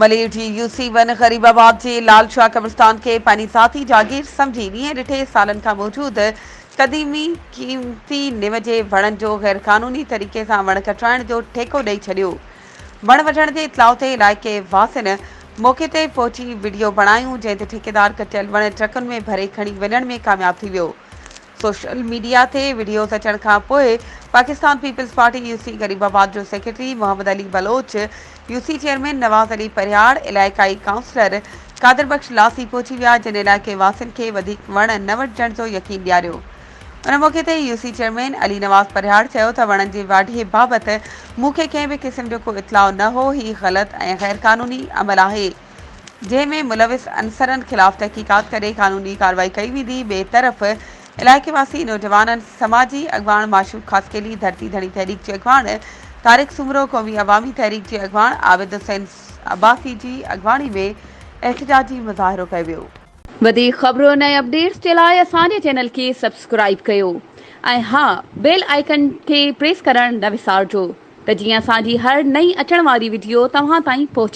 ملير جي U C one غريب آباد جي لال شاهه قبرستان کي پنهنجي ذاتي جاگير سمجهي ڏينهن ڏٺي سالن کان موجود قديمي قيمتي نم جي وڻن جو غيرقانوني طريقي سان وڻ ڪٽرائڻ جو ٺيڪو ڏئي ڇڏيو. وڻ وڍڻ جي اطلاع تي علائقي واسين موقعي تي پهچي وڊيو بڻايون جنهن تي ٺيڪيدار ڪٽيل وڻ ٽرڪن ۾ ڀري کڻي وڃڻ ۾ ڪامياب ٿي ويو. سوشل ميڊيا تي وڊيوز اچڻ کان پوء Pakistan Peoples Party U C Gharibabad جو secretary Muhammad Ali Baloch, U C chairman Nawaz Ali Parhiyar, علائقائي ڪائونسلر قادر بخش لاسي پهچي ويا جن علائقي واسين کي وڌيڪ وڻ نه وڍجڻ جو يقين ڏياريو. ان موقعي تي U C chairman Ali Nawaz Parhiyar چيو ته وڻن جي واڍي بابت مون کي ڪنهن به قسم جو ڪو اطلاع نه هو، هي غلط ۽ غيرقانوني عمل آهي. جنهن ۾ ملوث عنصرن خلاف تحقيقات ڪري قانوني ڪارروائي ڪئي ويندي، ٻئي طرف علائقي واسي نوجوانن، سماجي اڳواڻ معشوق خاصخيلي، ڌرتي ڌڻي تحريڪ جي اڳواڻ طارق سومرو، قومي عوامي تحريڪ جي اڳواڻ عابد حسين عباسي جي اڳواڻي ۾ احتجاجي مظاهرو ڪيو ويو. وڌيڪ خبرن ۽ اپڊيٽس جي لاء اسان جي چينل کي سبسڪرائيب ڪيو ۽ ها بيل آئيڪن کي پريس ڪرڻ نه وسارجو ته جيئن اسان جي هر نئين اچڻ واري وڊيو توهان تائين پهچي.